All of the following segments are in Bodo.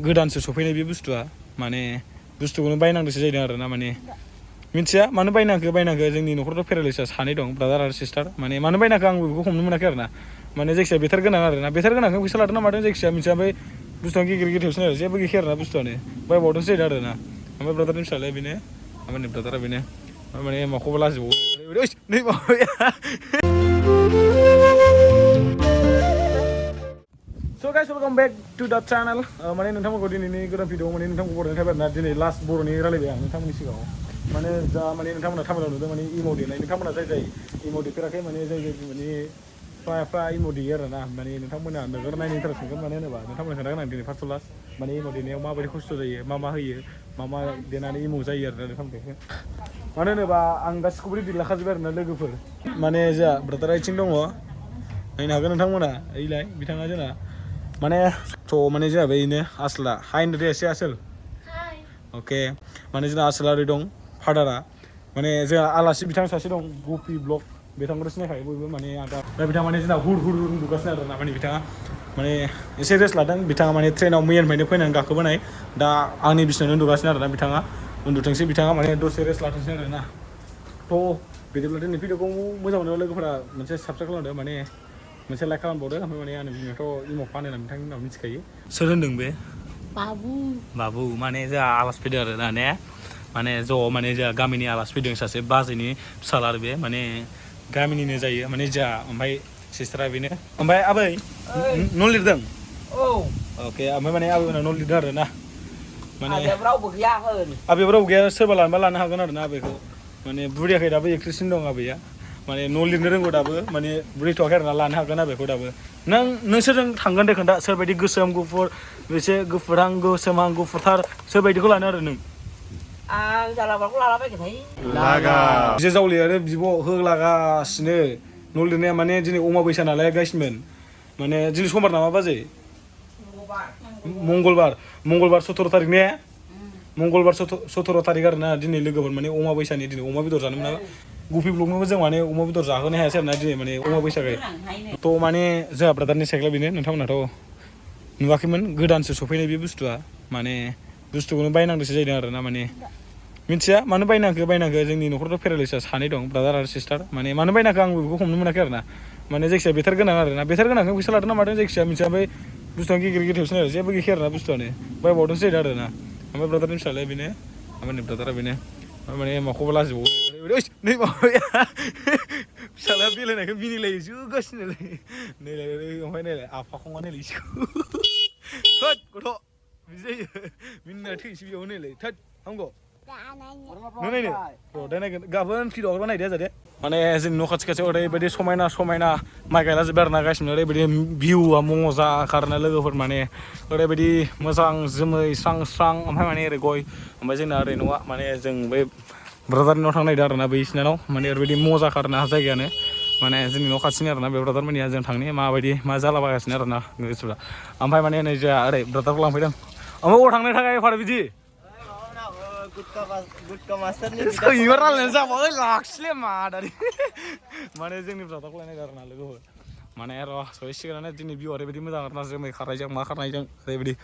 गोदानसो सफैनाय बे बुस्थुआ माने बुस्थुखौनो बायनांदोंसो जादों आरो ना माने मिथिया मानो बायनांखो जोंनि न'खरावथ' पेरालाइसआ सानै दं ब्रादार आरो सिस्टार माने मानो बायनांखो आंबो बेखौ हमनो मोनाखै आरो ना माने जायखिजाया बेटार गोनां आरो ना बेटार गोनांखौ फैसा लादों ना मादों जायखिजाया मिथिया ओमफ्राय बुस्थुआ गिदिरसिन आरो जेबो गैखाया आरो ना बुस्थुआनो बायबावदोंसो जादों आरो ना ओमफ्राय ब्रादारनि फिसालाया बेनो ओमफ्राय ब्रादारा बेनो माने माखौबा लाजिबावो नै माबाया So guys, welcome back to the channel. माने नोंथांमोनखौ दिनैनि गोदान भिडिअ माने नोंथांखौ बरायनाय थाबाय आरोना दिनै लास्ट बर'नि रायलायबाय आं नोंथांमोननि सिगाङाव माने जा माने नोंथांमोना थामिलाव नुदों माने इमो देनाय नोंथांमोना जाय इमो देफेराखै माने जाय माने फ्रा इमो देयो आरोना माने नोंथांमोना नोगोर नायनो इन्टारेस्ट मोनगोन मानो होनोबा नोंथांमोना खोन्थागोन आं दिनै फार्स्ट टु लास्ट माने इमो देनायाव माबायदि खस्थ' जायो मा होयो मा देनानै इमो जायो आरोना नोंथांमोनखौ मानो होनोबा आं गासिखौबो रेडि लाखाजोब्बाय आरोना लोगोफोर माने जोंहा ब्रादार आइथिं दङ नायनो हागोन नोंथांमोना ओइलाय बिथाङा जोंना माने थ' माने जोंहा बेनो आसला हाय होनदो दे एसे आसोल अके माने जोंना आसोल आरो दं फादारा माने जोंहा आलासि बिथां सासे दं गपि ब्लग बिथांखौथ' सिनायखायो बयबो माने दा बिथाङा माने जोंना हुर उन्दुगासिनो आरो ना माने बिथाङा माने एसे रेस्ट लादों बिथाङा माने ट्रेनाव मैयानिफ्रायनो फैनानै गाखोबोनाय दा आंनि बिसिनायावनो उन्दुगासिनो आरोना बिथाङा उन्दुथोंसै बिथाङा माने दसे रेस्ट लाथोंसै आरोना थ' बिदिब्ला दिनै भिडिअखौ मोजां मोनो लोगोफोरा मोनसे साबसक्राइब खालामदो माने मोनसे लाइक खालामबावदो ओमफ्राय माने आंनि बिमायाथ' इमो फानो होनना नोंथांनि उनाव मिथिखायो सोर होनदों बे बाबु माने जोंहा आलासि फैदों आरो ना ने माने ज' माने जोंहा गामिनि आलासि फैदों सासे बाजैनि फिसाला आरो बे माने गामिनिनो जायो माने जोंहा ओमफ्राय सिस्टारा बेनो ओमफ्राय आबै न' लिरदों औ अके ओमफ्राय माने आबैमोना न' लिरदों आरो ना माने आबैयाव रावबो गैया सोरबा लानोबा लानो हागोन आरो ना आबैखौ माने बुरियाखै दाबो एक्ट्रेससिन दं आबैया माने न' लिरनो रोंगौ दाबो माने बुरैथ'वाखै आरोना लानो हागोन आबैखौ दाबो नोंसोरजों थांगोन दे खोन्था सोरबायदि गोसोम गुफुर एसे गुफुरहां गोसोमहां गुफुरथार सोरबायदिखौ लानो आरो नों आं जालाबाखौ लालाबायगोनहाय लागा बिसोर जावलि आरो बिब' होलागासिनो न' लिरनाया माने दिनै अमाबैसा नालाय गाइसमोन माने दिनै समबार नामा बाजै मंगलबार 17 थारिख ने मंगलबार 17 थारिख आरोना दिनै लोगोफोर माने अमाबैसानि दिनै अमा बेदर जानो मोना गुफि ब्लगनोबो जों माने अमा बेदर जाहोनो हायासै आरोना दिनै माने अमाबैसाखाय थ' माने जोंहा ब्रादारनि साइकेला बेनो नोंथांमोनाथ' नुवाखैमोन गोदानसो सफैनाय बे बुस्थुआ माने बुस्थुखौनो बायनांदोंसो जादों आरोना माने मिथिया मानो बायनांखो जोंनि न'खरावथ' पेरालाइसआ सानै दं ब्रादार आरो सिस्टार माने मानो बायनांखो आंबो बेखौ हमनो मोनाखै आरो ना माने जायखिजाया बेटार गोनां आरो ना बेटार गोनांखौ फैसा लादों ना मादों जायखिजाया मिथिया ओमफ्राय बुस्थुआ गिदिरसिन आरो जेबो गैखाया आरो ना बुस्थुआनो बायबावदोंसो जादों आरो ना ओमफ्राय ब्रादारनि फिसालाया बेनो ओमफ्राय ब्रादारा बेनो माने माखौबा लाजिबावो नै माबाया फिसालाया बेलायनायखौ मिनिलायजोबगासिनोलै नैलाय ओमफ्राय नायलाय आफाखौमा नायलाय थोद गथ' बिदि जायो मिनिना थैसै बेयाव नायलाय थोद हामगौ नों नायनो र' दा नायगोन गाबोन फिडआव नायदो जादे माने जोंनि न' खाथियाव ओरैबायदि समायना माइ गायलाजोब्बाय आरो ना गासिनो ओरैबायदि भिउआ मजा खारना लोगोफोर माने ओरैबायदि मोजां जोमै स्रां ओमफ्राय माने ओरै गय ओमफ्राय जोंना ओरै न'आ माने जों बै ब्रादारनि न'आव थांनो नागिरदों आरोना बै सिनानाव माने ओरैबायदि मजा खारना जायगायानो माने जोंनि न' खाथिनि आरोना बे ब्रादार मोननिया जों थांनो माबायदि मा जालाबायगासिनो आरोना गोसोफ्रा ओमफ्राय माने नै जोंहा ओरै ब्रादारखौ लांफैदों ओमफ्राय अबाव थांनो थाखाय फार बिदि सैमा रायलायनाय जाबाय लाखिले मादारि माने जोंनि ब्रादारखौ लायनाय आरोना लोगोफोर माने र' सहैसिगोनानो दिनै भिउ ओरैबायदि मोजां आरोना जोमै खारनायजों मा खारनायजों ओरैबायदि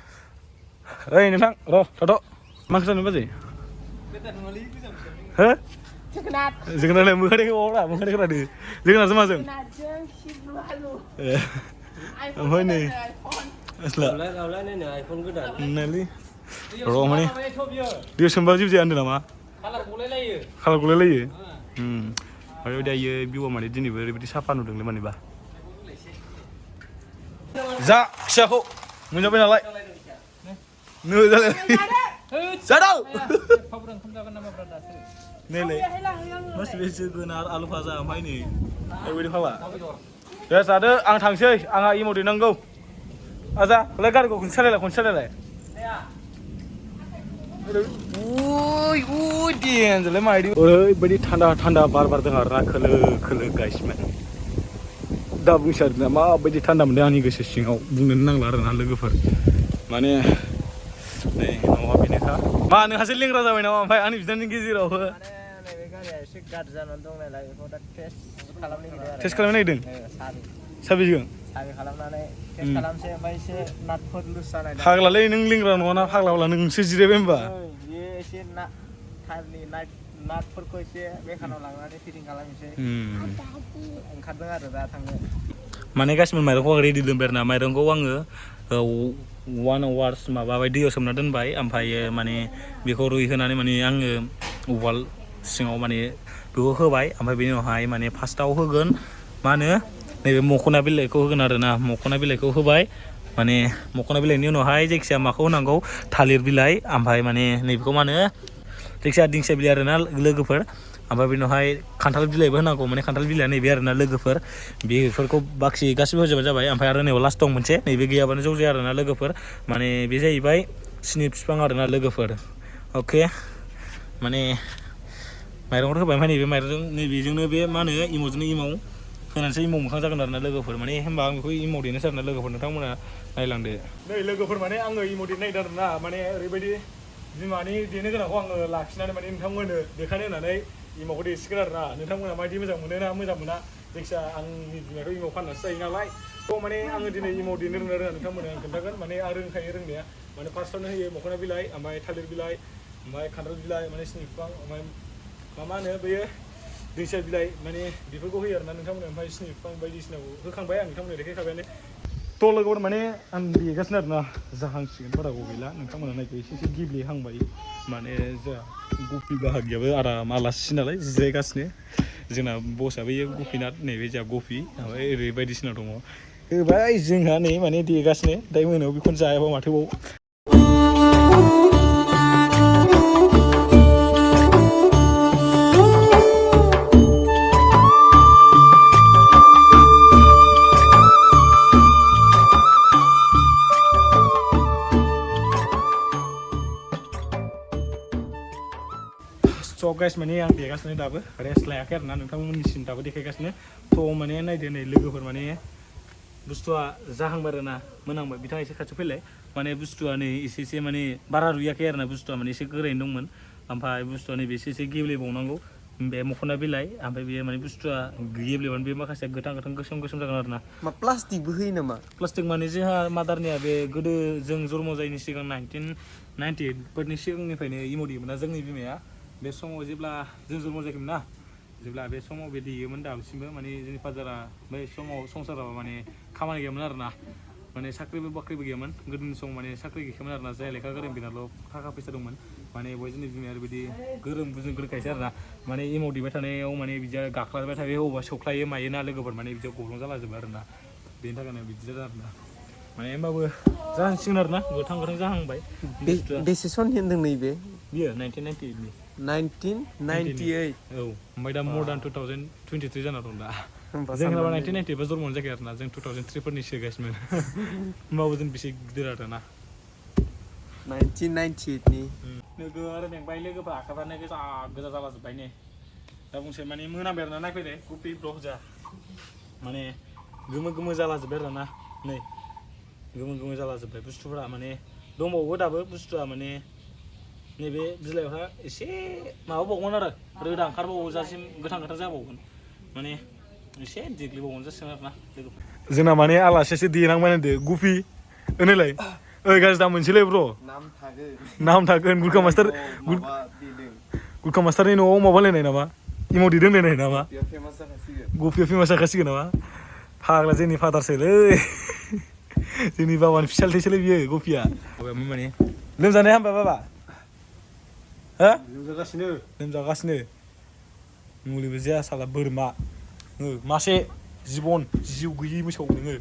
ओइ नोंथां र' थाथ' मा ओंख्रि जानो बाजै हो जोगोनारलाय मोखांखौ मावला मोखांखौ खोनादो जोगोनारजों माजों ओमफ्राय नै नायलै र' माने दैयाव सोमबा जेबो जाया होनदों नामा कालार गलायलायो ओरैबायदि आयो भिउआ माने दिनैबो ओरैबायदि साफा नुदोंलै मानेबा जा फिसाखौ मोनजाबाय नालाय नो जालाय जादाव नैलाय मास बे जोगोनार आलु भाजा ओमफ्राय नै ओरैबायदि फाला दे जादो आं थांसै आंहा इमो दैनांगौ आजा लाय गारिखौ खनसे सालायलाय उय देनजारलाय मायदि ओरैबायदि थान्दा बार बारदों आरोना खोलो गाइसमोन दा बुंसै आरोना माबायदि थान्दा मोनदों आंनि गोसो सिङाव बुंनोनो नांला आरोना लोगोफोर माने नै न'आ बेनोखा मा नोंहासो लेंग्रा जाबाय नामा ओमफ्राय आंनि बिदानि गेजेरावबो नैबे गारिया एसे गाज्रि जानानै दं नालाय बेखौ दा टेस्ट खालामनो नागिरदों साबेसेजों सारि खालामनानै टेस्ट खालामसै ओमफ्राय एसे नाटफोर लुज जानाय फाग्लालै नों लिंग्रा नङाना फाग्लाब्ला नोंसो जिरायबाय होमबा बे एसे टारनि नाटफोरखौ एसे मेकानाव लांनानै फिटिं खालामनोसै ओंखारदों आरो दा थांनो माने गासिबो माइरंखौ रेडि दोनबाय आरोना माइरंखौ आङो 1 आवार्स माबा दैयाव सोमना दोनबाय ओमफ्रायो माने बेखौ रुइहोनानै माने आङो उवाल सिङाव माने बेखौ होबाय ओमफ्राय बेनि उनावहाय माने फार्स्टआव होगोन मा होनो नैबे मखना बिलाइखौ होगोन आरोना मखना बिलाइखौ होबाय माने मखना बिलाइनि उनावहाय जायखिजाया माखौ होनांगौ थालिर बिलाइ ओमफ्राय माने नैबेखौ मा होनो जायखिजाया दिंखिया बिलाइ आरोना लोगोफोर ओमफ्राय बेनि उनावहाय खान्थाल बिलाइबो होनांगौ माने खान्थाल बिलाइया नैबे आरोना लोगोफोर बेफोरखौ बाखि गासिबो होजोबबानो जाबाय ओमफ्राय आरो नैबे लास्ट दं मोनसे नैबे गैयाबानो जौ जाया आरोना लोगोफोर माने बे जाहैबाय सिनि बिफां आरोना लोगोफोर अके माने माइरंफोर होबाय ओमफ्राय नैबे माइरंजों नैबेजोंनो बे मा होनो इमावजोंनो इमाव होनानैसो इमाव मोखां जागोन आरोना लोगोफोर माने होनबा आं बेखौ इमाव देनोसै आरोना लोगोफोर नोंथांमोना नायलांदो नै लोगोफोर माने आङो इमाव देनो नागिरदों आरोना माने ओरैबायदि बिमानि देनो गोनांखौ आङो लाखिनानै माने नोंथांमोननो देखायनो होननानै इमावखौ देसिगोन आरोना नोंथांमोना माबायदि मोजां मोनो ना मोजां मोना जायखिजाया आंनि बिमायाथ' इमाव फाननासो जायो नालाय थ' माने आङो दिनै इमाव देनो रोङा रोङा नोंथांमोनो आं खोन्थागोन माने आं रोंखायो रोंनाया माने फार्स्टआवनो होयो मखना बिलाइ ओमफ्राय थालिर बिलाइ ओमफ्राय खान्थाल बिलाइ माने सिनि बिफां ओमफ्राय मा होनो बेयो दिंखिया बिलाइ माने बेफोरखौ होयो आरोना नोंथांमोना ओमफ्राय सिनि बिफां बायदिसिनाखौ होखांबाय आं नोंथांमोननो देखायखाबायानो थ' लोगोफोर माने आं देगासिनो आरोना जाहांसिगोन बाराखौ गैला नोंथांमोना नायखौ एसे गेब्लेहांबाय माने जोंहा गफि बाहागियाबो आराम आलासि नालाय जिरायगासिनो जोंना बसआबो इयो गफिनाथ नैबे जोंहा गफि ओमफ्राय ओरै बायदिसिना दङ होबाय जोंहा नै माने देगासिनो दायो मोनायाव बेखौनो जायाबा माथोबाव स' गाइस माने आं देगासिनो दाबो रेस्ट लायाखै आरोना नोंथांमोननिसिम दाबो देखायगासिनो थ' माने नायदो नै लोगोफोर माने बुस्थुआ जाहांबाय आरोना मोनांबाय बिथाङा एसे खाथियाव फैलाय माने बुस्थुआ नै एसे माने बारा रुयाखै आरोना बुस्थुआ माने एसे गोरायैनो दंमोन ओमफ्राय बुस्थुआ नैबे एसे गेब्लेबावनांगौ बे मखना बिलाइ ओमफ्राय बेयो माने बुस्थुआ गेब्लेबानो बे माखासे गोथां गोसोम जागोन आरोना मा प्लास्टिकबो होयो नामा प्लास्टिक माने जोंहा मादारनिया बे गोदो जों जन्म जायैनि सिगां 1998फोरनि सिगांनिफ्रायनो इमाव देयोमोन ना जोंनि बिमाया बे समाव जेब्ला जों जन्म जायाखैमोन ना जेब्ला बे समाव बे देयोमोन दासिमबो माने जोंनि फादारा बै समाव संसाराव माने खामानि गैयामोन आरोना माने साख्रिबो बाख्रिबो गैयामोन गोदोनि समाव माने साख्रि गैखायामोन आरोना जाय लेखा गोरों बेनाल' थाखा फैसा दंमोन माने बय जोंनि बिमाया ओरैबायदि गोरों बुजों गोरोंखायसो आरोना माने एमाव देबाय थानायाव माने बिदिया गाख्लायबाय थायो अबावबा सौख्लायो मायोना लोगोफोर माने बिदियाव गब्लं जालाजोबो आरोना बेनि थाखायनो बिदि जादों आरोना माने होमबाबो जाहांसिगोन आरोना गोथां जाहांबाय बेसे सननि होनदों नैबे बियो 1998नि 1998 औ ओमफ्राय दा मर दान 2023 जाना दं दा जों होनबा 1990 बा जन्म जायाखै आरोना जों 2003 फोरनि सोगासिनो होमबाबो जों बेसे गिदिर आरोना 1998 नि नोगो आरो मेंबाय लोगोफ्रा आखाइफ्रानो गोजा जालाजोब्बाय नै दा बुंसै माने मोनामबाय आरोना नायफैदो गुपि ब्लक जा माने गोमो जालाजोब्बाय आरोना नै गोमो जालाजोब्बाय बुस्थुफोरा माने दंबावो दाबो बुस्थुआ माने नैबे बिलाइफ्रा एसे माबाबावगोन आरो रोदा ओंखारबावजासिम गोथां जाबावगोन माने एसे देग्लिबावगोन जासिगोन आरोना लोगोफोर जोंना माने आलासियासो देनांबाय होनदो गुफि होनोलाय ओइ गाज्रि दा मोनसेलै ब्र नाम थागोन गुरखा मास्टारनि न'आव माबा लायनाय नामा इमाव देदों लायनाय नामा गफिया फेमास जाखासिगोन नामा फाग्ला जोंनि फादारसोलै जोंनि बाबानि फिसालथैसोलै बियो गफिया माने लोमजानाया हामबाय बाबा हो लोमजागासिनो मुलिबो जाया साला बोरमा मासे जिउ गैयि मोसौ नोङो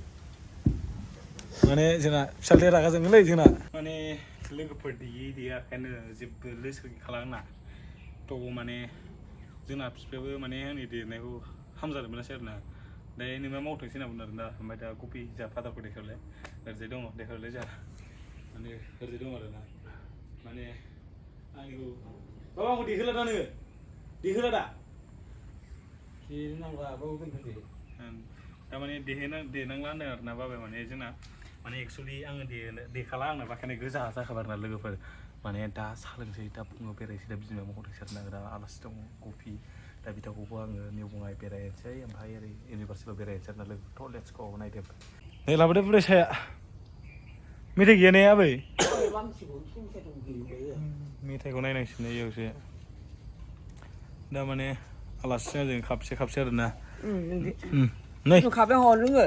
माने जोंना फिसालथैया रागा जोङोलै जोंना माने लोगोफोर देयाखायनो जेबो लोसो खालामा थ' माने जोंना बिफायाबो माने आंनि देरनायखौ हामजादोंमोनासै आरोना दायो नोंना मावथोंसै होनना बुंदों आरोना ओमफ्राय दा गफि जोंहा फादारखौ देखायहरलाय ओरैजाय दङ देखायहरलाय जोंहा माने ओरैजाय दं आरोना माने आंनिखौ बाबा आंखौ देहोला दा नोङो देहोला दा देनांला बाबा दोनथ'दे थारमाने देनांला होनदों आरोना बाबाया माने जोंना माने एक्सुवेलि आङो देखाला आंना बाखायनो गोजा जाखाबाय आरोना लोगोफोर माने दा साहा लोंसै दा फुङाव बेरायसै दा बिमाया मावथोंसै आरोना दा आलासि दङ गफि दा बिथांखौबो आङो निउ बङाइ बेरायनोसै ओमफ्राय ओरै इउनिभार्सिटियाव बेरायनोसै आरोना लोगोफोर थ' लेट्स गो नायदो नै लाबोदो फरायसाया मेथाइ गैया ने आबै मेथाइखौ नायनांसिगोन इयावसो दा माने आलासिया जों खाबसे आरोना नै खाबाय हर लोङो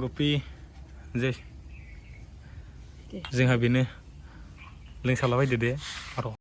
गपि जै जोंहा बेनो लोंसालाबायदो दे